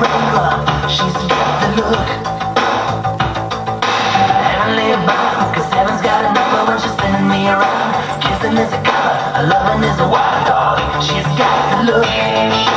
raindrop, she's got the look. Heavenly bound, 'cause heaven's got a number when she's spinning me around. Kissing is a color, a loving is a wild dog. She's got the look.